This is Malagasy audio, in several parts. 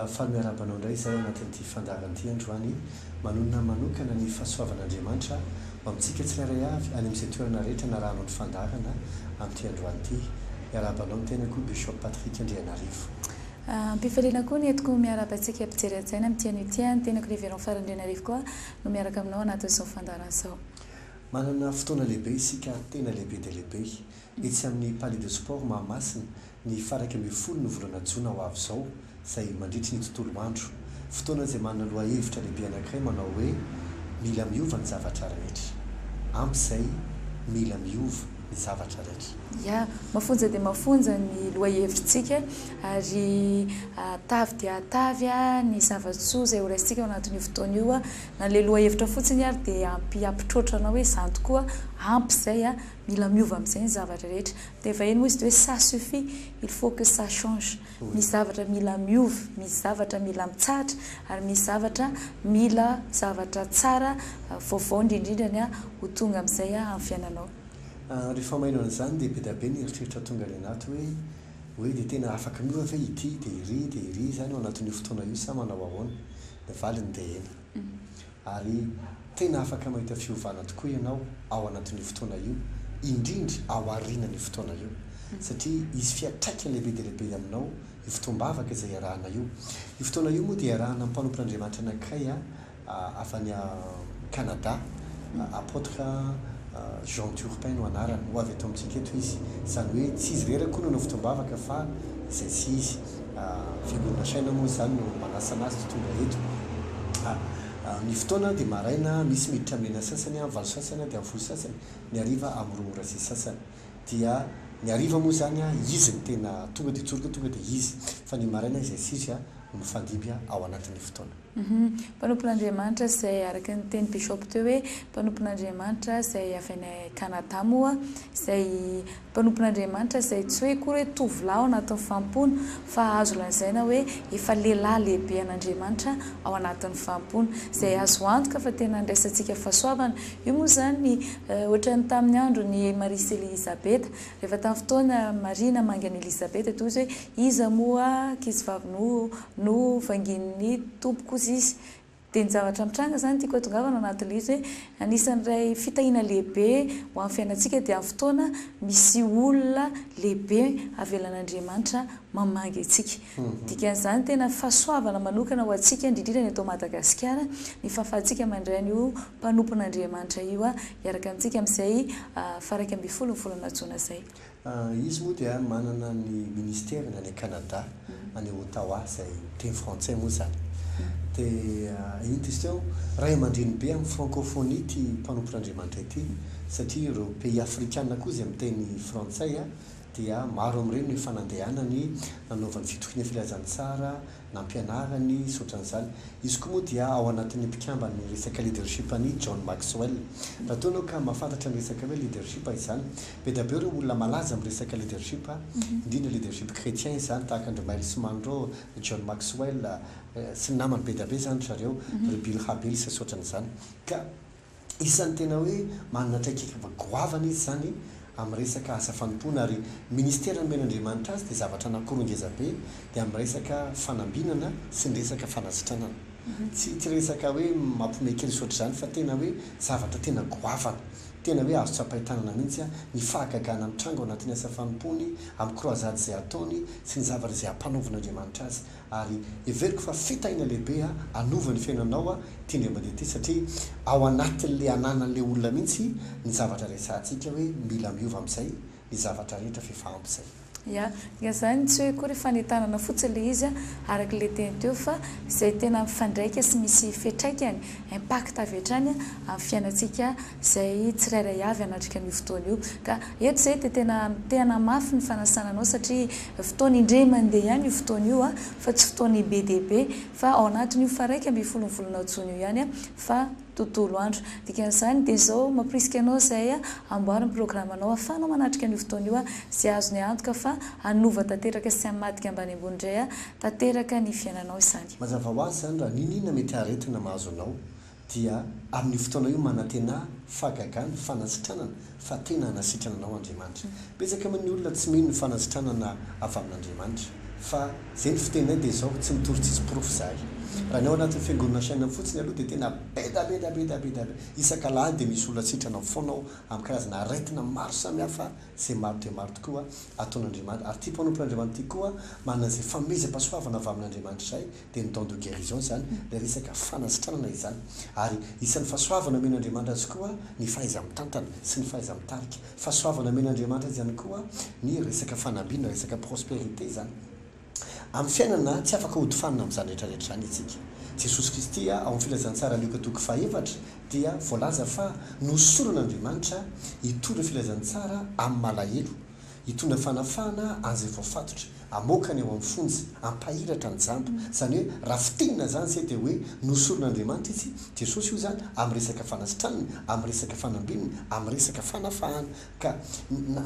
Faly miarahaba anao indray izahay ao anatin'ity fandaharana ity androany. Manonona manokana ny fahasoavan'Andriamanitra ho amintsika tsirairay avy any amin'izay toerana rehetra narahanao ny fandaharana amin'ity androany ity. Miarahaba anao ny tenako Bishop Patrick Andrianarivo. Am-pifaliana koa ny entiko miarahaba antsika mpijery hajaina amin'ity anio ity. Ny tenako Révérend Fara Andrianarivo koa no miaraka aminao anatin'izao fandaharana izao. Manana fotoana lehibe isika ary tena lehibe dia lehibe. Etsy amin'ny Palais de Sport Mahamasina, ny faha 11 ny volana jona ho avy izao, izay mandritry ny tontolo andro. Fotoana izay manana lohahevitra lehibe anankiray manao hoe, Mila miova ny zavatra rehetra. Ampy izay, mila miova ny zavatra rehetra. Ya, mafonja dia mafonja ny lohahevitritsika ary tavy dia tavy ny zava-tsoa izay horaisintsika ao anatin'io fotoana io. Na ilay lohahevitra fotsiny ary dia ampy hampitroatra anao hoe izany tokoa, ampy izay, mila miova amin'izay ny zavatra rehetra. Dia vahiny moa izy dia hoe ça suffit, il faut que ça change. Misy zavatra mila miova, misy zavatra mila mitsahatra ary misy zavatra mila zavatra tsara vaovao indrindrindrany ho tonga amin'izay amin'ny fiainanao. Rehefa maheno an'izany dia be dia be ny eritreritra tonga any anaty hoe, hoe dia tena afaka miova ve ity dia iry dia iry izany ao anatin'io fotoana io sa manao ahoana? Ny valiny dia eny. Ary tena afaka mahita fiovana tokoa ianao ao anatin'io fotoana io, indrindra ao aorianan'io fotoana io. Satria hisy fiantraikany lehibe dia lehibe aminao io fotoam-bavaka izay iarahana io. Io fotoana io moa dia iarahana amin'ny mpanompon'Andriamanitra anankiray avy any Canada, Apôtre Jean Turpin no anarany. Ho avy eto amintsika eto izy. Izany hoe tsy izy irery akory no hanao fotoam-bavaka fa izay sy izy. Fiangonana Shine moa izany no manasa anazy ho tonga eto. Ny fotoana dia maraina, misy miditra amin'ny enina sasany, amin'ny valo sasany dia amin'ny folo sasany, ny hariva amin'ny roa ora sy sasany. Dia ny hariva moa izany izy no tena tonga dia tsoriko tonga dia izy. Fa ny maraina izay sy izy no mifandimby ao anatin'ny fotoana. Mpanompon'Andriamanitra izay araka ny teny Bishop teo hoe mpanompon'Andriamanitra izay avy any Canada moa izay mpanompon'Andriamanitra izay tsy hoe akory hoe tovolahy ao anatin'ny fanompoana fa azo lazaina hoe efa lehilahy lehibe an'Andriamanitra ao anatin'ny fanompoana izay azo antoka fa tena andraisantsika fahasoavana. Io moa izany ohatran'ny tamin'ny andron'i Maria sy Elizabeta Rehefa tamin'ny fotoana Maria namangy an'i Elizabeta dia hoy izy hoe, Iza moa ankizivavy no no vangian'ny Tompoko hozy izy. Dia ny zavatra mitranga izany tiako hatongavana ao anatin'ilay izy hoe, anisan'ny iray fitahiana lehibe ho an'ny fiainantsika dia amin'ny fotoana misy olona lehibe avelan'Andriamanitra mamangy antsika. Dikan'izany tena fahasoavana manokana ho antsika indrindrindra ny eto Madagasikara ny fahafahantsika mandray an'io mpanompon'Andriamanitra io hiaraka amintsika amin'izay faha 11 ny volana jona izay. Izy moa dia manana ny ministerany any Canada, any Ottawa, izay miteny frantsay moa izany. Dia inona izy teo? Ray aman-dreny be amin'ny francophonie ity mpanompon'Andriamanitra ity, satria ireo pays afrikana koa izay miteny frantsay dia maro amin'ireny no efa nandehanany, nanaovany fitoriana filazantsara, nampianarany sy ohatran'izany. Izy koa moa dia ao anatin'ny mpikamban'ny resaka leadership an'i John Maxwell. Raha toa ianao ka mahafantatra ny resaka hoe leadership izany, be dia be ireo olona malaza amin'ny resaka leadership, indrindra leadership chrétien izany, tahaka an-dry Myles Munroe, ry John Maxwell, sy ny namany be dia be izany ry zareo, ry Bill Hybels sy ohatran'izany. Ka Isan'ny tena hoe manana traikefa goavana izy izany amin'ny resaka asa fanompoana ary ministera nomen'Andriamanitra azy dia zavatra anankiroa ngeza be dia amin'ny resaka fanambinana sy ny resaka fanasitranana. Tsy tsy resaka hoe mampiomehy kely sy ohatr'izany fa tena hoe zavatra tena goavana, tena hoe azo tsapain-tanana mihitsy ny fahagagana mitranga ao anatin'ny asa fanompoany, amin'ny croisade izay ataony sy ny zavatra izay ampanaovin'Andriamanitra azy. Ary heveriko fa fitahiana lehibe hanova ny fiainanao ity indray mandeha ity satria ao anatin'le ananan'le olona mihitsy ny zavatra resahantsika hoe mila miova amin'izay ny zavatra rehetra f'efa ampy izay. Ya, dikan'izany tsy hoe akory fanentanana fotsiny ilay izy araka ilay teny teo fa izay tena mifandraika sy misy fiantraikany, impact avy hatrany amin'ny fiainantsika izay tsirairay avy hanatrika an'io fotoana io. Ka eto izay dia tena te hanamafy ny fanasana anao satria fotoana indray mandeha ihany io fotoana io fa tsy fotoana be dia be fa ao anatin'io faha 11 ny volana jona io ihany fa tontolo andro. Dikan'izany dia izao mampirisika anao izay amboary ny programanao ahafahanao manatrika an'io fotoana io izay azony antoka fa hanova tanteraka sy hamadika ambany ambony indray tanteraka ny fiainanao izany. Mazava ho azy izany raha n'inon'inona mety aretina mahazo anao dia amin'io fotoana io manantenà fahagagana, fanasitranana, fa tena hanasitrana anao Andriamanitra. Betsaka moa ny olona tsy mino ny fanasitranana avy amin'Andriamanitra. Fa zay ny fiteninay dia izao, tsy mitory tsisy porofo izahay. Raha ny ao anatin'ny fiangonana chaîne fotsiny aloha dia tena be da be da be da be da be. Isak'alahady dia misy olona sitrana foana ao amin'ny karazana aretina maro samihafa izay maro dia maro tokoa ataon'Andriamanitra. Ary ity mpanompon'Andriamanitra ity koa manana izay fanomezam-pahasoavana avy amin'Andriamanitra izay dia ny don de guérison izany, ilay resaka fanasitranana izany. Ary isan'ny fahasoavana omen'Andriamanitra azy koa ny fahaiza-mitantana sy ny fahaiza-mitarika. Fahasoavana omen'Andriamanitra azy ihany koa ny resaka fanambinana, resaka prospérité izany. Amin'ny fiainana, tsy afaka hody fanina amin'izany rehetra rehetra izany isika. Jesosy Kristy ao amin'ny Filazantsara Lioka toko fahefatra dia voalaza fa nohosoran'Andriamanitra hitondra filazantsara amin'ny malahelo, hitondra fanafahana an'izay voafatotra, hamoaka ny ao amin'ny fonja, hampahiratra ny jamba. Izany hoe raha fintinina izany izay dia hoe nohosoran'Andriamanitra izy, Jesosy io izany, amin'ny resaka fanasitranana, amin'ny resaka fanambinana, amin'ny resaka fanafahana. Ka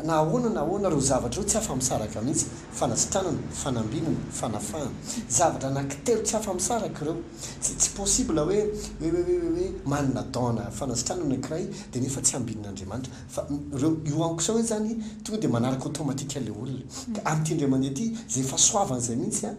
na ahoana na ahoana ireo zavatra ireo tsy afa-misaraka mihitsy, fanasitranana, fanambinana, fanafahana. Zavatra anankitelo tsy afa-misaraka ireo. Tsy tsy possible hoe hoe hoe hoe hoe manana don-na fanasitranana anankiray dia nefa tsy ambinin'Andriamanitra. Fa ireo io onction io izany tonga dia manaraka automatique ilay olona. Ka amin'ity indray mandeha ity, izay fahasoavana izay mihitsy an,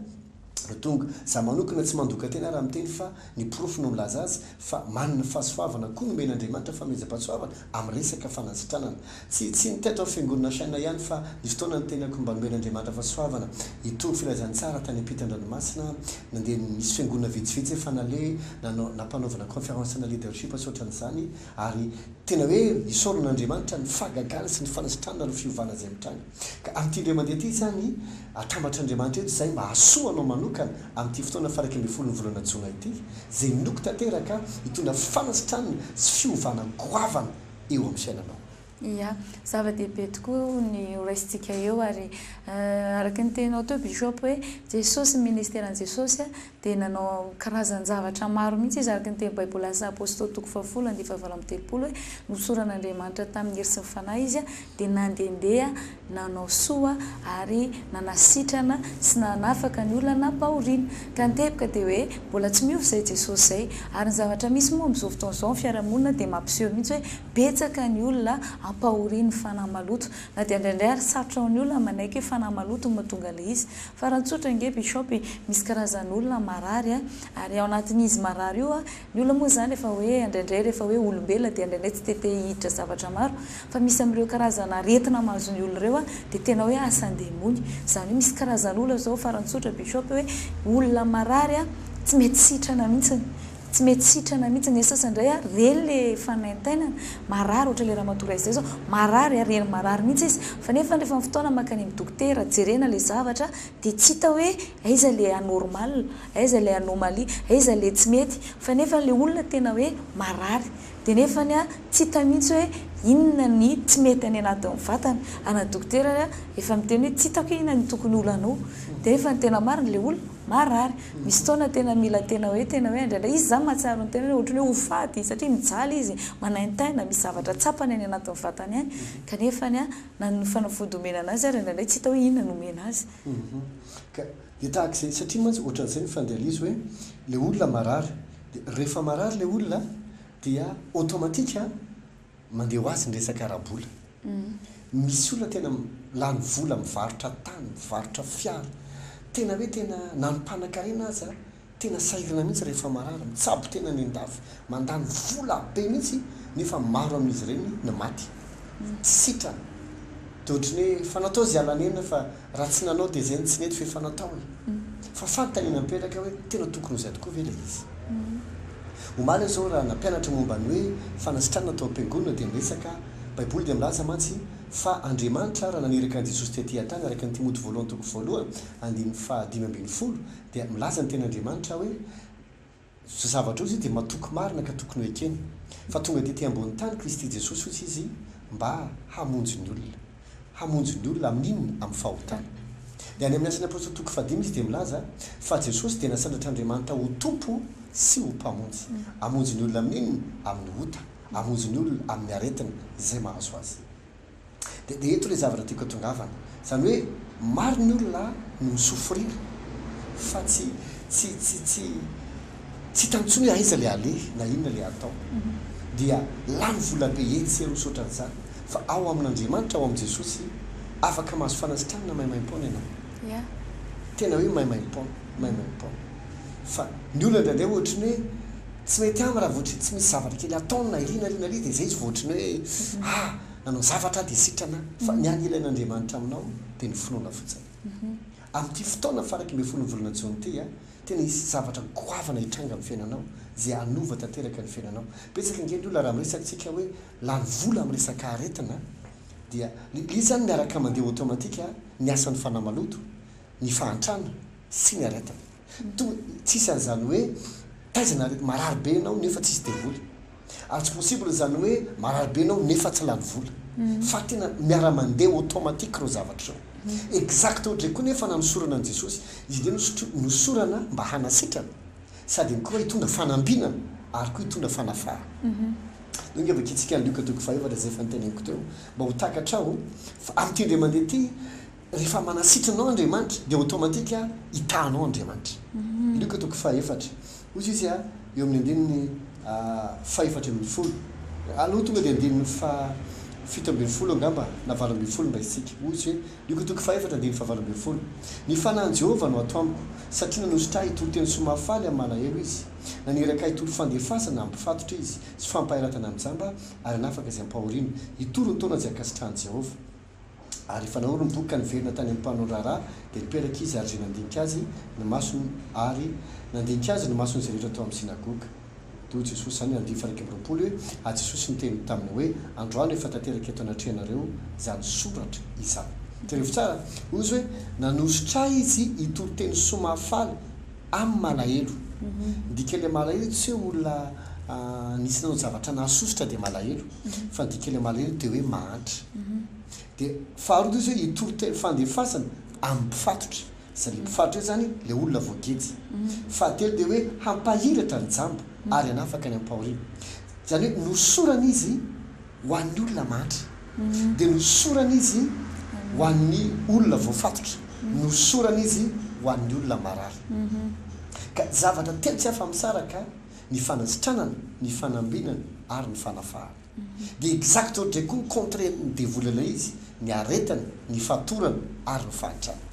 no tonga. Za manokana tsy mandoka tena raha miteny fa ny porofo no milaza azy fa manana fahasoavana koa nomen'Andriamanitra fanomezam-pahasoavana amin'ny resaka fanasitranana. Tsy tsy ny teto amin'ny fiangonana Chaîne ihany fa nisy fotoana ny tenako mba nomen'Andriamanitra fahasoavana hitory filazantsara tany ampitan-dranomasina, nandeha nisy fiangonana vitsivitsy efa naleha nanao nampanaovana conférence ana leadership sy ohatran'izany ary tena hoe isaorana Andriamanitra ny fahagagana sy ny fanasitranana ireo fiovana izay mitranga. Ka amin'ity indray mandeha ity izany, atambatr'Andriamanitra eto izay mba hahasoa anao manokana amin'ity fotoana faha 11 ny volana jona ity, izay noko tanteraka hitondra fanasitranana sy fiovana goavana eo amin'ny fiainanao. Ia, zava-dehibe tokoa ny ho raisintsika eo ary araka ny teninao teo Bishop hoe Jesosy, ny ministeran'i Jesosy dia nanao karazan-javatra maro mihitsy izy araka ny tenin'ny Baiboly Asa Apostoly toko fahafolo andiany fahavalo amby telopolo hoe nosoran'Andriamanitra tamin'ny hery sy ny fanahy izy dia nandehandeha nanao soa ary nanasitrana sy nanafaka ny olona nampahoriana. Ka ny teboka dia hoe mbola tsy miova izay Jesosy izay. Ary ny zavatra misy moa amin'izao fotoana izao ny fiarahamonina dia mampiseho mihitsy hoe betsaka ny olona ampahorian'ny fanahy maloto. Na dia indraindray ary sarotra ho an'ny olona ny manaiky hoe fanahy maloto no mahatonga ilay izy. Fa raha ny tsotra ange Bishop e, misy karazan'olona marary a, ary ao anatin'izy marary io a, Ny olona moa izany efa hoe indraindray rehefa hoe olombelona dia indraindray tsy te te hiditra zavatra maro fa misy amin'ireo karazana aretina mahazo ny olona ireo dia tena hoe asan-demony. Izany hoe misy karazan'olona izao farany tsotra Bishop hoe olona marary tsy mety sitrana mihitsiny, tsy mety sitrana mihitsiny, ny sasany indray reny le fanaintainana, marary ohatra ilay ramatoa iray izay izao marary, reny marary mihitsy izy fa nefa rehefa ny fotoana mankany amin'ny dokotera jerena ilay zavatra dia tsy hita hoe aiza ilay anormal, aiza ilay anomalie, aiza ilay tsy mety, fa nefa ilay olona tena hoe marary, dia nefany tsy hita mihitsy hoe inona ny tsy mety any anatin'ny vatana, ary na dokotera ary efa miteny hoe tsy hitako hoe inona ny tokony olanao, dia nefa ny tena marina ilay olona marary, misy fotoana tena mila tena hoe tena hoe indraindray izy izany mahatsiaro ny tenany hoe ohatran'ny hoe ho faty satria mijaly izy, manaintaina, misy zavatra tsapany any anatin'ny vatany any, kanefany na ny fanafody omena anazy ary indraindray tsy hita hoe inona no omena azy. Ka dia tahaka izay, satria mantsy ohatran'izay ny fandehan'izy hoe ilay olona marary, dia rehefa marary ilay olona dia automatique mandeha ho azy ny resaka ara-bola. Misy olona tena lany vola mivarotra tany, mivarotra fiara, tena hoe tena na ny mpanakarena aza Tena sahirana mihitsy rehefa marary, mitsabo tena any an-dafy, mandany vola be mihitsy nefa maro amin'izy ireny no maty. Tsy sitrana. Dia ohatry ny hoe efa natao izay alanena fa raha tsy nanao dia izay no tsy nety fa efa natao e. Fa fanontaniana mipetraka hoe tena tokony ho izay tokoa ve ilay izy? Omaly aho izao raha nampianatra momba ny hoe fanasitranana tao am-piangonana dia niresaka, Baiboly dia milaza mantsy fa Andriamanitra raha naniraka an'i Jesosy tety an-tany araka ny Timoty voalohany toko voalohany andininy faha 15 Dia milaza ny tenin'Andriamanitra hoe, Izao zavatra izao izy dia matoky marina ka tokony ho ekena. Fa tonga tety ambony tany Kristy Jesosy hozy Izy mba hamonjy ny olona. Hamonjy ny olona amin'ny inona? Amin'ny fahotana. Dia any amin'ny Asan'ny Apostoly toko fahadimy izy dia milaza fa Jesosy dia nasandratr'Andriamanitra ho Tompo sy ho Mpamonjy. Hamonjy ny olona amin'ny inona? Amin'ny ota. Hamonjy ny olona amin'ny aretina izay mahazo azy. Dia dia eto ilay zavatra tiako atongavana. Izany hoe maro ny olona no mi-souffrir fa tsy tsy tsy tsy tsy hitany intsony hoe aiza ilay aleha na inona ilay atao. Dia lany vola be etsy sy eroa sy ohatran'izany. Fa ao amin'Andriamanitra, ao amin'i Jesosy, afaka mahazo fanasitranana maimaimpoana ianao. Tena hoe maimaim-poana, maimaim-poana. Fa ny olona indraindray ohatry ny hoe tsy mety aminy raha vao ohatry ny tsy misy zavatra kely ataony na ery na ery na ery dia izay izy vao ohatry ny hoe ah! nanao zavatra aho dia sitrana aho. Fa ny hany ilain'Andriamanitra aminao dia ny finoana fotsiny. Amin'ity fotoana faha-11 volana jona ity, tena hisy zavatra goavana hitranga amin'ny fiainanao izay hanova tanteraka ny fiainanao. Betsaka ange ny olona raha miresaka tsika hoe lany vola amin'ny resaka aretina dia ilay izy izany miaraka mandeha automatique ny asan'ny fanahy maloto, ny fahantrana sy ny aretina. Toa tsisy an'izany hoe taiza na marary be ianao nefa tsisy devoly. Ary tsy possible izany hoe marary be ianao nefa tsy lany vola. Fa tena miara-mandeha automatique ireo zavatra ireo. Exact ohatr'izay koa nefa nanosorana an'i Jesosy. Izy indray nosorana mba hanasitrana sady ihany koa hitondra fanambinana ary koa hitondra fanafahana. Io ange vakintsika ny Lioka toko fahefatra izay efa noteneniko teo mba ho takatrao fa amin'ity indray mandeha ity rehefa manasitrana anao Andriamanitra dia automatique hitaha anao Andriamanitra. Lioka toko fahefatra. Hoy izy eo amin'ny andininy faha-14. Aloha tonga dia andininy faha-17 angamba na 18 no raisintsika. Hoy izy hoe, Lioka toko fahefatra andininy faha-18, Ny Fanahin'i Jehovah no ato amiko, satria nanosotra ahy hitory teny soa mahafaly amin'ny malahelo Izy. Naniraka ahy hitory fandefasana amin'ny mpifatotra Izy, sy fampahiratana amin'ny jamba, ary hanafaka izay ampahoriana, hitory ny taona izay ankasitrahan'i Jehovah. Ary rehefa naory ny boky ka niverina tany amin'ny mpanao raharaha, dia nipetraka izy ary izay nandinika azy ny masony ary nandinika azy ny mason'izay rehetra tao amin'ny synagoga. Dia hoy Jesosy, izany andininy faha-21 hoe, Ary Jesosy niteny taminy hoe, Androany efa tanteraka eto anatrehanareo izany soratra izany. Jereo tsara, hoy Izy hoe, Nanosotra ahy Izy hitory teny soa mahafaly amin'ny malahelo. Ny dikan'ilay malahelo tsy hoe olona nisy nanao zavatra nahasosotra dia malahelo, fa ny dikan'ilay malahelo dia hoe mahantra. Dia faharoa dia izy hoe hitory teny fandefasana amin'ny mpifatotra. Izany hoe mpifatotra io izany ilay olona voageja. Fahatelo dia hoe hampahiratra ny jamba ary hanafaka ny ampahoriana. Izany hoe nosorana izy ho an'ny olona mahantra. Dia nosorana izy ho an'ny olona voafatotra. Nosorana izy ho an'ny olona marary. Ka zavatra telo tsy afa-misaraka ny fanasitranana, ny fanambinana ary ny fanafahana. Dia exact ohatr'izay koa ny contraire ny devoly ilay izy, ny aretina, ny fatorana ary ny fahantrana.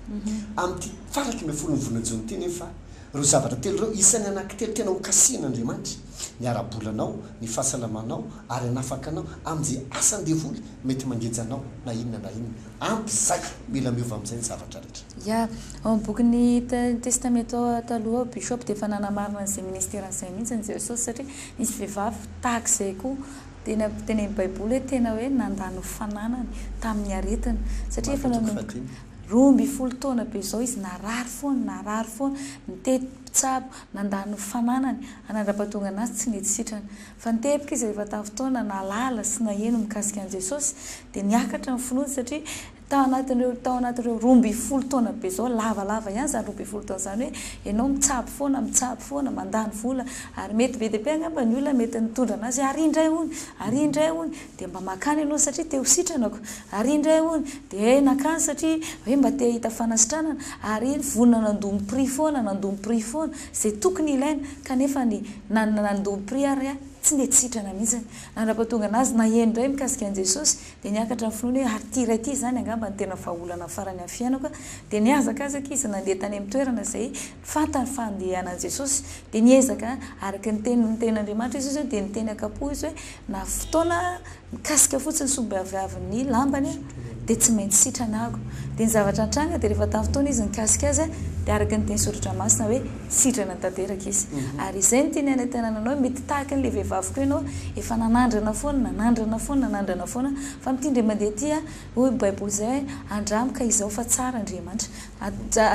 Amin'ity faha-11 ny volana jona ity nefa, ireo zavatra telo ireo isan'ny anankitelo tena ho kasihin'Andriamanitra, ny ara-bolanao, ny fahasalamanao ary hanafaka anao amin'izay asan-devoly mety mangeja anao na inona na inona. Ampy izay! Mila miova amin'izay ny zavatra rehetra. Ya, ao amin'ny bokin'ny Testamento Taloha ao Bishop dia efa nanamarina an'izay ministerany izay mihitsy Jesosy satria nisy vehivavy tahaka izay koa tena tenenin'ny Baiboly hoe tena hoe nandany ny fananany tamin'ny aretina satria efa nanomboka 12 taona be izao izy narary foana, narary foana, nitety mpitsabo, nandany ny fananany, anandra-pahatonga anazy tsy nety sitrana. Fa nitehepika izy rehefa tamin'ny fotoana nahalala sy naheno mikasika an'i Jesosy, dia niakatra ny finoany satria tao anatin'ireo tao anatin'ireo 12 taona be izao, lavalava ihany izany 12 taona izany hoe ianao mitsabo foana, mitsabo foana, mandany vola, ary mety be dia be angamba ny olona mety nitondra an'azy hoe ary indray hono, ary indray hono, dia mba makany ianao satria te ho sitranako, ary indray hono, dia nakany satria hoe mba te hahita fanasitranana, ary iny vonona nandoa ny prix foana, nandoa ny prix foana, izay tokony ilaina, kanefa ny na nandoa ny prix ary tsy nety sitrana mihitsy. Nandrapatonga anazy naheno indray mikasika an'i Jesosy, dia niakatra ny finoany hoe ary ity iray ity izany angamba no tena vahaolana farany amin'ny fiainako, dia nihazakazaka izy nandeha tany amin'ny toerana izay fantany fa handehanan'i Jesosy, dia niezaka araka ny teny ny tenin'Andriamanitra izy dia niteny an-kapo izy hoe na fotoana mikasika fotsiny sombiaviavin'ny lambany dia tsy maintsy sitrana aho. Dia ny zavatra nitranga dia rehefa tamin'ny fotoana izy nikasika azy dia araka ny teny soratra masina hoe sitrana tanteraka izy. Ary izay no tiany hanentanana anao hoe mety tahaka an'ilay vehivavy koa ianao efa nanandrana foana, nanandrana foana, nanandrana foana fa amin'ity indray mandeha ity hoy ny baiboly izay hoe andramo ka izao fa tsara Andriamanitra.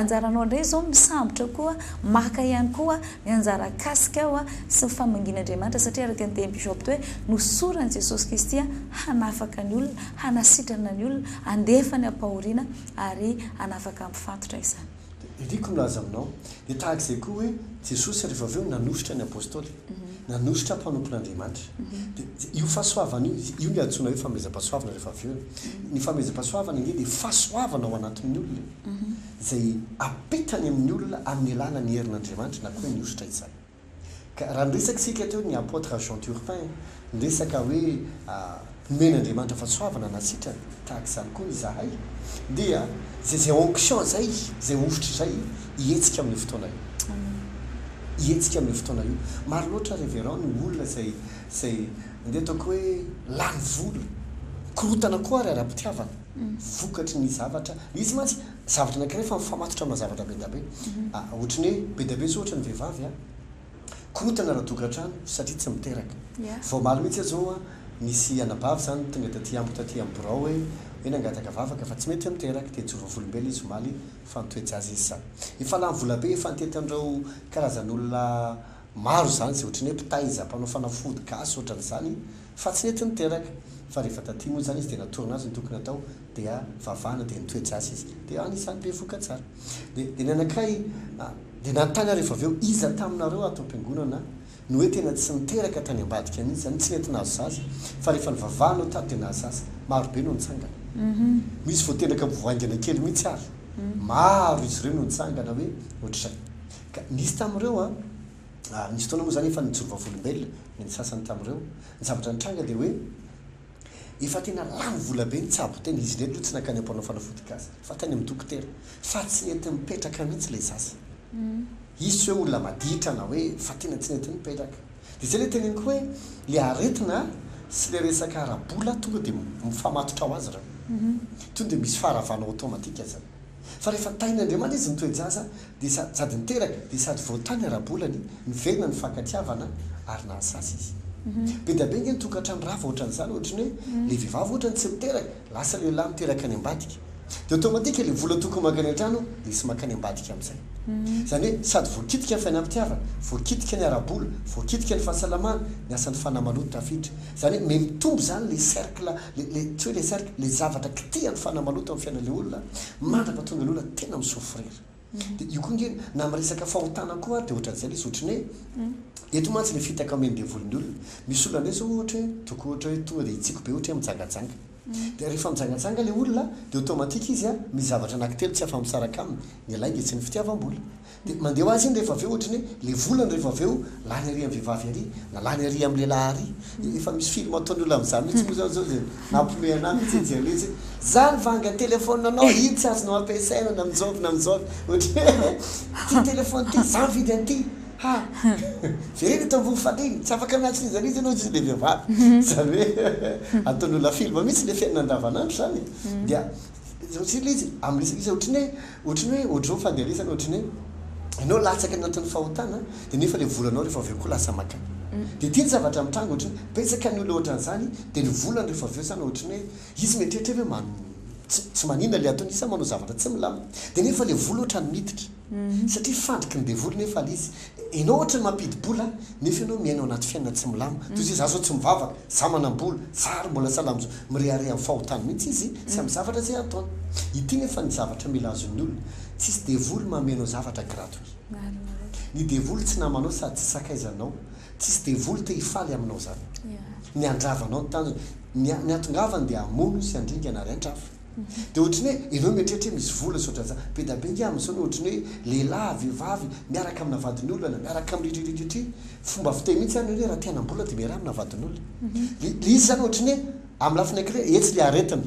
Anjaranao indray izao misambotra koa, maka ihany koa ny anjara kasikao sy ny famangian'Andriamanitra satria araka ny tenin'i Bishop teo hoe nosoran'i Jesosy Kristy hanafaka ny olona, hanasitrana ny olona, handefa ny ampahoriana ary hanafaka amin'ny fatotra izany. Dia iriko milaza aminao, dia tahaka izay koa hoe Jesosy rehefa avy eo nanosotra ny Apostoly, nanosotra mpanompon'Andriamanitra. Dia io fahasoavana io, io no antsoina hoe fanomezam-pahasoavana rehefa avy eo. Ny fanomezam-pahasoavana ange dia fahasoavana ao anatin'ny olona e, izay apetany amin'ny olona amin'ny alalan'ny herin'Andriamanitra na koa hoe ny hosotra izany. Ka raha niresaka isika teo ny Apôtre Jean Turpin, niresaka hoe. Nomen'Andriamanitra fahasoavana na sitrana, tahaka izany koa izahay, dia izay izay onction izay, izay hosotra izay hihetsika amin'io fotoana io. Hihetsika amin'io fotoana io. Maro loatra Révérend ny olona izay izay andeha ataoko hoe lany vola, korontana koa ary ara-pitiavana, vokatry ny zavatra, izy mantsy zavatra anankiray fa mifamatotra amina zavatra be dia be. Ohatry ny hoe be dia be izao ohatra ny vehivavy an, Korontana ara-tokantrano satria tsy miteraka. Vao omaly mihitsy aho izao nisy anabavy izany tonga taty amiko taty amin'ny birao hoe hoe nangataka vavaka fa tsy mety hoe miteraka dia nijoro vavolombelona izy omaly fa nitoe-jaza izy izany. Efa lany vola be efa nitety an'ireo karazan'olona maro izany izay ohatran'ny hoe mpitaiza, mpanao fanafody gasy ohatran'izany fa tsy nety niteraka. Fa rehefa taty moa izany izy dia natorona azy ny tokony hatao dia vavahana dia nitoe-jaza izy. Dia anisan'ny bevohoka tsara. Dia dia ny anankiray dia nanontany aho rehefa avy eo, iza taminareo ato am-piangonana no hoe tena tsy niteraka tany ambadika mihitsy, izany hoe tsy nety nahazo zaza, fa rehefa nivavahana aho tato dia nahazo zaza. Maro be no nitsangana. Misy vao teraka vao haingana kely mihitsy ary. Maro izy ireo no nitsangana hoe ohatr'izay. Ka nisy tamin'ireo an, nisy fotoana moa izany efa nijoro vavolombelona ny sasany tamin'ireo. Ny zavatra nitranga dia hoe, Efa tena lany vola be nitsabo tena, izy irery aloha tsy nankany am mpanao fanafody gasy fa tany am dokotera fa tsy nety nipetraka mihitsy ilay zaza. Izy tsy hoe olona maditra na hoe fa tena tsy nety nipetraka. Dia izay ilay teneniko hoe ilay aretina sy ilay resaka ara-bola tonga dia mifamatotra ho azy ireo. Tonga dia misy faharavana automatique zany. Fa rehefa tahin'Andriamanitra izy nitoe-jaza dia sady niteraka dia sady voatany ara-bolany, niverina ny fankatiavana ary nahasazy izy. Be dia be ange ny tokantrano rava ohatran'izany, ohatry ny hoe ilay vehivavy ohatra no tsy miteraka, lasa ilay lehilahy miteraka any ambadika. Dia automatique ilay vola tokony mankany an-trano lasa mankany ambadika amin'izay. Izany hoe sady voakitika ny fiainam-pitiavana, voakitika ny ara-bola, voakitika ny fahasalamana, ny asan'ny fanahy maloto tafiditra. Izany hoe miha-mitombo izany ilay cercle, ilay, tsy hoe ilay cercle, ilay zavatra kitihan'ny fanahy maloto amin'ny fiainan'ilay olona, mandra-pahatonga ny olona tena mi-souffrir. Dia io koa ange, na amin'ny resaka fahotana koa ary dia ohatran'izay ilay izy, ohatran'ny hoe, eto mantsy ilay fitaka omen'ny devoly ny olona. Misy olona indray izao ohatra hoe, toko ohatra hoe tonga dia hitsiko be ohatra hoe mijangajanga. Dia rehefa mijangajanga ilay olona, dia automatique izy an, misy zavatra anankitelo tsy afa-misaraka aminy, ny lainga sy ny fitiavam-bola. Dia mandeha ho azy iny rehefa avy eo ohatry ny hoe ilay volany rehefa avy eo lany ary amin'ny vehivavy ary na lany ary amin'ny lehilahy ary. Efa misy film ataon'ny olona amin'izany mihitsy moa izany izao izay nampiomehy anah mihitsy nijery ilay izy hoe za nivanga telephone anao iny tsy azonao ampiasaina na amin'izao na amin'izao ohatry ny hoe ity telephone ity za nividy an'ity ha vereno eto ambony fandriana tsy afaka miantso n'iza n'iza ianao hoy izy ilay vehivavy. Izany hoe ataon'ny olona film mihitsy ilay fiainana andavanandro izany e. Dia Zao tsy ilay izy amin'ny resaka izy ohatry ny hoe ohatry ny hoe ohatr'izao ny fandeharesana ohatry ny hoe ianao latsaka any anatin'ny fahotana dia nefa ilay volanao rehefa avy eo koa lasa makany dia ity ny zavatra mitranga ohatry ny hoe betsaka ny olona ohatran'izany dia ny volany rehefa avy eo zany ohatry ny hoe izy mieritreritra hoe man tsy tsy maninona ilay ataony izy sa manao zavatra tsy milamina dia nefa ilay vola ohatran'ny miditra Satria fandriky ny devoly nefa le izy. Enao ohatra ny mampidi-bola nefa enao miaina ao anaty fiainana tsy milamina. Toy izay za zao tsy mivavaka, za manam-bola, za ary mbola salama zao. Mirehareha amin'ny fahotany mihitsy izy sy amin'ny zavatra izay ataony. Ity nefa ny zavatra mila azon'ny olona. Tsisy devoly manome anao zavatra gratuit. Ny devoly tsy namanao sady tsy sakaizanao. Tsisy devoly te hifaly aminao zany. Ny handrava anao ny tanjony. Ny ny hatongavany dia hamono sy handringana ary handrava. Dia ohatry ny hoe ianao mieritreritra hoe misy vola sy ohatran'izany. Be dia be ange amin'izao ny ohatry ny hoe lehilahy, vehivavy miaraka amina vadin'olona na miaraka amin'ny riririritri. Fomba fiteny mihitsy izany hoe raha te hanam-bola dia miaraha amina vadin'olona. Ilay izy izany ohatry ny hoe amin'ny lafiny anankiray etsy ilay aretina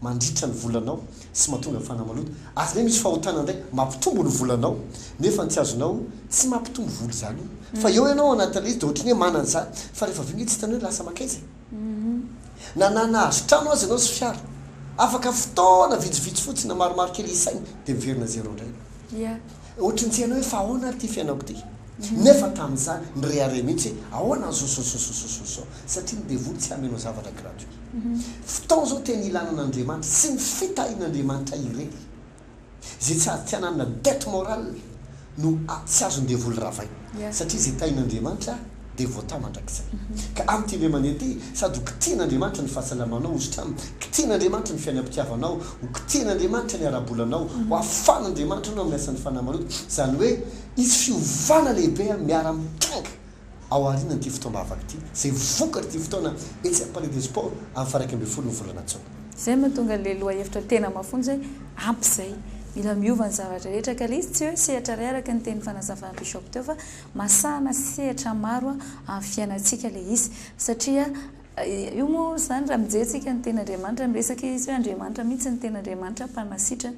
mandritra ny volanao sy mahatonga ny fanahy maloto. Ary indray misy fahotana indray mampitombo ny volanao nefa ny tsy azonao tsy mampitombo vola izany io. Fa eo ianao ao anatin'ilay izy dia ohatry ny hoe manana izany fa rehefa avy eo ange tsy hitanao hoe lasa mankaiza e. Na na nahazo trano aza ianao sy fiara, afaka fotoana vitsivitsy fotsiny na maromaro kely isaina dia miverina zéro indray ianao. Ohatry ny tsy hainao hoe fa ahoana ary ity fiainako ity? Nefa tamin'izany nirehareha mihitsy hoe ahoana zao zao zao zao zao zao satria ny devoly tsy hamenao zavatra gratuit. Fotoana izao tena ilana an'Andriamanitra sy ny fitahian'Andriamanitra irery. Izay tsy azo tsy ananana dette morale no tsy azon'ny devoly ravaina. Satria izay tahin'Andriamanitra dia voatahy mandrakizay. Ka amin'ity indray mandeha ity, sady ho kitihin'Andriamanitra ny fahasalamanao, ho sitraniny, kitihin'Andriamanitra ny fiainam-pitiavanao, ho kitihin'Andriamanitra ny ara-bolanao, ho afahan'Andriamanitra anao amin'ny asan'ny fanahy maloto. Izany hoe hisy fiovana lehibe miara-mitranga. Ao aorianan'ity fotoam-bavaka ity, izay vokatr'ity fotoana etsy amin'ny Palais des Sports amin'ny faha 11 ny volana jona. Izay no mahatonga an'ilay lohahevitra tena mafonja hoe ampy izay, mila miova ny zavatra rehetra ka ilay izy tsy hoe sehatra iray araka ny teny fanazavan'i Bishop teo fa masahana sehatra maro amin'ny fiainantsika ilay izy satria. Io moa izany raha mijery tsika ny tenin'Andriamanitra, miresaka izy hoe Andriamanitra mihitsy ny tena Andriamanitra mpanasitrana.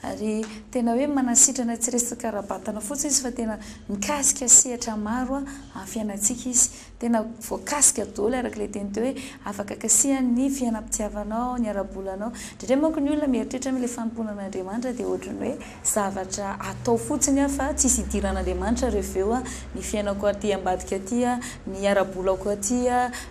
Ary tena hoe manasitrana tsy resaka ara-batana fotsiny izy fa tena mikasika sehatra maro amin'ny fiainantsika izy. Tena voakasika daholo araka ilay teny teo hoe afaka kasihany ny fiainam-pitiavanao, ny ara-bolanao. Indraindray manko ny olona mieritreritra hoe ilay fanompoana an'Andriamanitra dia ohatran'ny hoe zavatra atao fotsiny fa tsisy idiran'Andriamanitra rehefa eo ny fiainako aty ambadika aty, ny ara-bolako aty,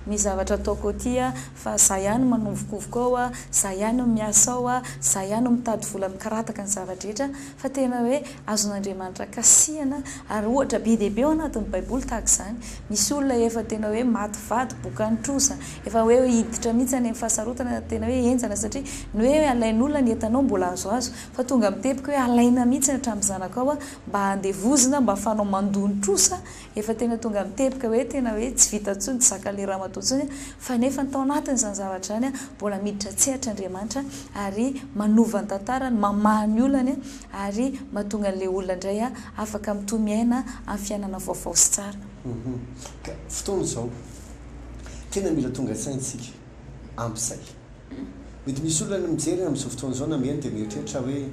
ny zavatra ataoko aty fa za ihany manovokovoka ao, za ihany no miasa ao, za ihany no mitady vola mikarataka ny zava-drehetra fa tena hoe azon'Andriamanitra kasihana ary ohatra be dia be ao anatin'ny baiboly tahaka izany, misy olona efa tena hoe maty vady, bokan'ny trosa, efa hoe hiditra mihitsy any amin'ny fahasarotana tena hoe henjana satria ny hoe alain'olona ny entanao mbola azoazo fa tonga miteboka hoe alaina mihitsy hatramin'ny zanakao mba handevozina mba ahafahanao mandoa ny trosa Efa tena tonga miteboka hoe tena hoe tsy vita intsony, tsy zakan'ilay ramatoa intsony fa nefa tao anatin'izany zavatra izany mbola miditra an-tsehatra Andriamanitra ary manova ny tantarany, mamaha ny olany ary mahatonga an'ilay olona indray afaka mitohy miaina amin'ny fiainana vaovao sy tsara. Ka fotoana izao, tena mila tonga saina isika amin'izay. Mety misy olona ny mijery amin'izao fotoana izao na mihaino dia mieritreritra hoe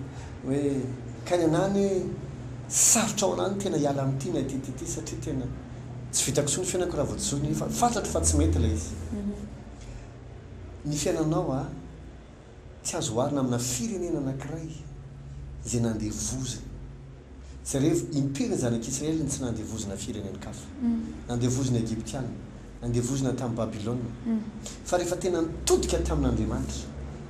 hoe kay ny anah anie sarotra ho anah ny tena hiala amin'ity na ity ity ity satria tena tsy vitako intsony ny fiainako raha vao tsy zohina fa fantatro fa tsy mety ilay izy. Ny fiainanao a tsy azo oharina amina firenena anankiray izay nandevozina. Jerevo, impiry ny zanak'Israely no tsy nandevozina firenen-kafa. Nandevozina Egyptiana, nandevozina tamin'i Babylona. Fa rehefa tena nitodika tamin'Andriamanitra,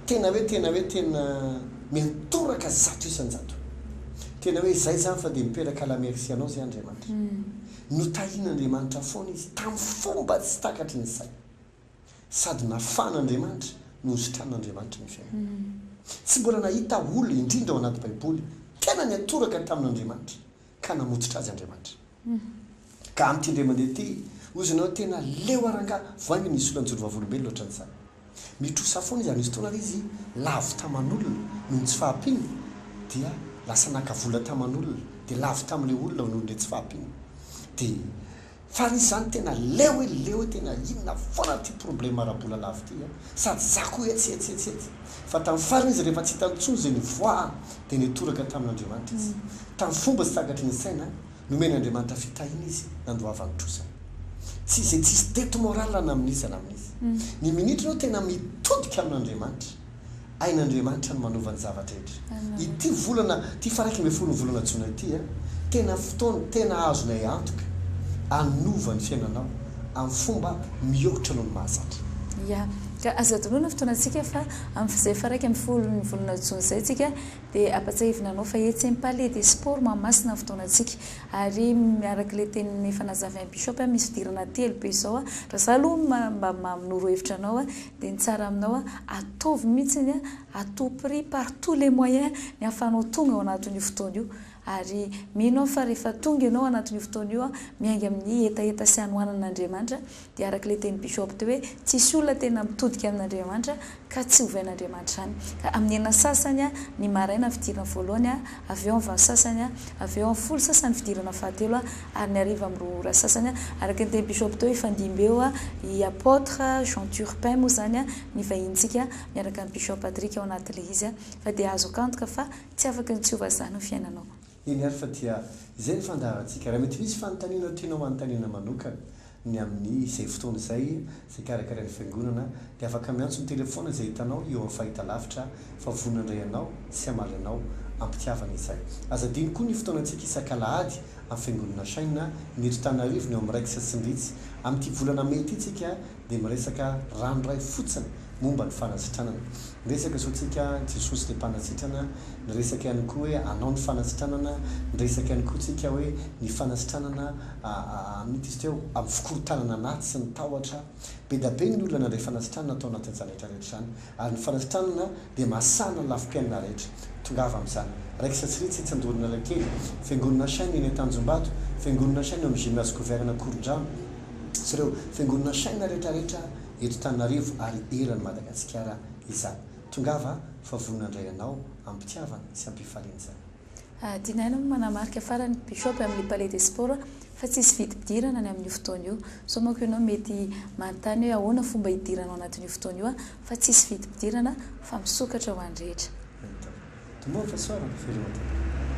tena hoe, tena hoe, tena miantoraka 100%. Tena hoe izay izany fa dia miperaka à la merci anao izay Andriamanitra. Notahian'Andriamanitra foana izy tamin'ny fomba tsy takatry ny saina. Sady nafahan'Andriamanitra no nositranin'Andriamanitra ny fiainany. Tsy mbola nahita olona, indrindra ao anaty Baiboly, tena niatoraka tamin'Andriamanitra ka namototra azy Andriamanitra. Ka amin'ity indray mandeha ity, hozy ianao, tena leo aho rangahy, voainga nisy olona nijoro vavolombelona ohatran'izany. Mitrosa foana izy ary nisy fotoana ary izy lavo taman'olona noho ny tsy fahampiana dia lasa naka vola taman'olona dia lavo tamin'ilay olona noho ilay tsy fahampiana. Dia Fa ry zany tena leo hoe leo hoe tena inona foana ty problème ara-bola lava ty a! Sady za koa etsy etsy etsy etsy. Fa tamin'ny farany izy rehefa tsy hitany intsony izay nivoahany dia nitoraka tamin'Andriamanitra izy. Tamin'ny fomba tsy takatry ny saina, nomen'Andriamanitra fitahiana izy nandoavany trosany. Tsy izay tsisy dette morale na amin'iza na amin'iza. Ny minitra ianao tena mitodika amin'Andriamanitra. Hain'Andriamanitra ny manova ny zava-drehetra. Ity volana, ity faha 11 ny volana jona ity, tena fotoana tena azonay antoka hanova ny fiainanao amin'ny fomba mihoatra noho ny mahazatra. Ya. Ka aza adinoina ny fotoanantsika fa amin'izay faha 11 ny volana jona izay tsika dia ampatsiahivina anao fa etsy amin'ny Palais des Sports Mahamasina ny fotoanantsika. Ary miaraka ilay teny efa nazavain'i Bishop misy fidirana telo be izao. Raha izaho aloha mba manoro hevitra anao Dia ny tsara aminao a, ataovy mihitsiny a, à tout prix, par tous les moyens ny ahafahanao tonga ao anatin'io fotoana io. Ary mino aho fa rehefa tonga ianao ao anatin'io fotoana io a, miainga amin'ny hetaheta sy hanoanan'Andriamanitra, dia araka ilay tenin'i Bishop teo hoe, tsisy olona tena mitodika amin'Andriamanitra ka tsy hovain'Andriamanitra izany. Ka amin'ny enina sasany a, ny maraina ny fidirana voalohany a, avy eo amin'ny valo sasany a, avy eo amin'ny folo sasany ny fidirana fahatelo a, ary ny hariva amin'ny roa ora sasany, araka ny tenin'i Bishop teo, hifandimby eo i Apôtre Jean Turpin moa izany ny vahinintsika miaraka amin'i Bishop Patrick ao anatin'ilay izy, fa dia azo antoka fa tsy afaka ny tsy hiova izany ny fiainanao. Eny ary fa dia izay ny fandaharantsika. Raha mety misy fanontaniana tianao hanontaniana manokana ny amin'ny izay fotoana izay, izay karakarain'ny Fiangonana, dia afaka miantso ny telefaona izay hitanao eo amin'ny fahitalavitra fa vonona handray anao sy hamaly anao am-pitiavana izahay. Aza adino koa ny fotoanantsika isak'alahady amin'ny Fiangonana Shine, ny eto Tanarivo, ny ao amin'ny Rex Sindritsy. Amin'ity volana mey ity tsika dia miresaka ranoray fotsiny momba ny fanasitranana. Niresaka izao tsika Jesosy dia mpanasitrana, niresaka ihany koa hoe anao ny fanasitranana, niresaka ihany koa tsika hoe ny fanasitranana amin'ity izy teo, amin'ny fikorontanana anaty sy ny tahotra. Be da be ny olona nandray fanasitranana tao anatin'izany rehetra rehetra izany. Ary ny fanasitranana dia mahasahana ny lafim-piainana rehetra. Tongava amin'izany. Raikitra tsy ritra etsy Andohan'Analakely, Fiangonana Shine eny Antanjombato, Fiangonana Shine eo amin'ny Gymnase Gouverne Ankorondrano, sy ireo Fiangonana Shine rehetra rehetra eto Tananarivo ary eran'i Madagasikara izany. Tongava fa vonona handray anao am-pitiavana sy am-pifaliana izany. Tiana ihany ny manamarika farany Bishop amin'ny Palais des Sports. Fa tsisy vidim-pidirana ny amin'io fotoana io. Sao manko ianao mety manontany hoe ahoana fomba hidirana ao anatin'io fotoana io fa tsisy vidim-pidirana fa misokatra ho an'ny rehetra. Tomboa fahasoavana, veloma tompoko.